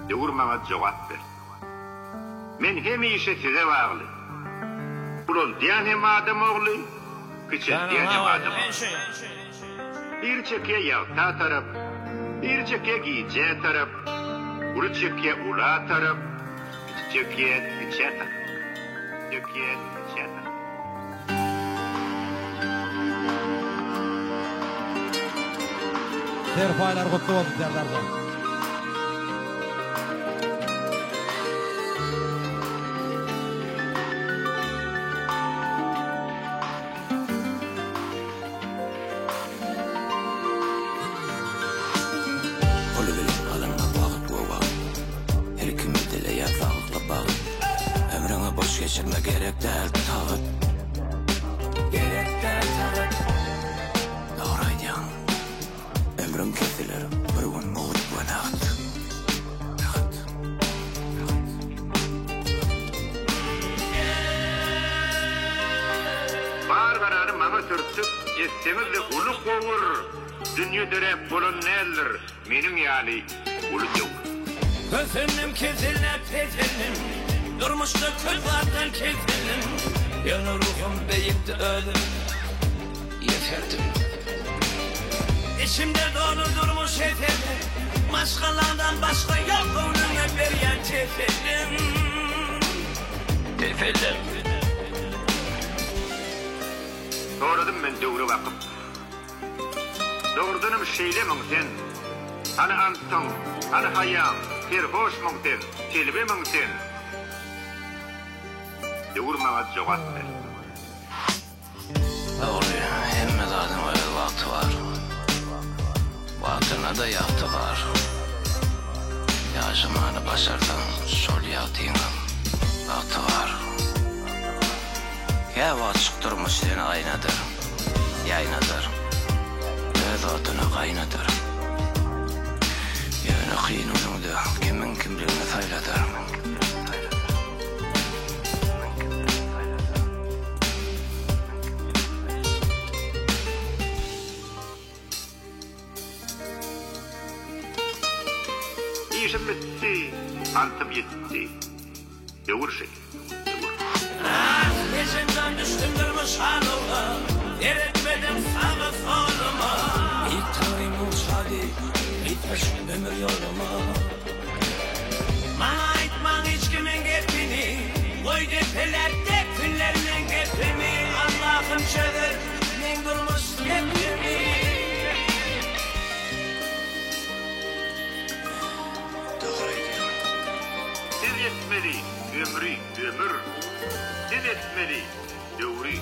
Döwür maňa jogap ber. Men hemişe size bagly. Ulaldýan hem adam ogly, kiçeldýän hem adam ogly. Biri çekýär ýagta tarap, biri çekýär gijä tarap, uly çekýär ula tarap, kiçi çekýär kiçä tarap. Çekýär kiçä tarap. Serpaýlar gutly bolsun Serdarjan. Pul bilen alynma bagt we wagt. Her kime dileýän saglykly bagt. Ömrüňi boş geçirme gerek däl tagt. Gerek däl tagt. Dogry aýdýaň. Ömrüň kesiler bir gün mugt we nagt. Nagt. Nagt. Bar garany maňa sürtüp, etseňiz-de uly gowur, Dünýe döräp bolan däldir meniň ýaly uly döwür. Kösendim keselläp peseldim Durmuşda köp zatdan keseldim Ýöne ruhum beýikdi özüm ýeserdim. Içimde doly durmuş heselim Maşgalamdan başga ýok göwnüňe berýän tesellim. Tesellim. Soradym men döwre bakyp. Dogrudanam şeýlemiň sen? Hany antyň, hany haýaň, serhoşmyň sen, telbemiň sen? Döwür maňa jogap ber. Dogry, hemme zadyň öz wagty bar. Wagtynda-da ýagty bar. Ýaşamany başarsaň, şol ýagtyňam bagty bar. Käwagtjyk durmuş seni aýnadar, ýaýnadar, öz oduna gaýnadar. Ýöne kyn günüňde kimiň kimligini saýladar. Işim bitdi, antym ýitdi. Döwür şeýle, döwür. Ah, ejemjan düşdüm durmuş halyna, Seretmedim saga soluma. Beýik Taňrymyň şady, ýetmiş ömür ýoluma. Maňa aýtmaň hiç kimiň gepini, Goý depeläp depsinler meň gepimi. Allahym çözer meň durmuş gepimi. Dogry aýdýaň. Sen etmeli ömri ömür, Sen etmeli döwri.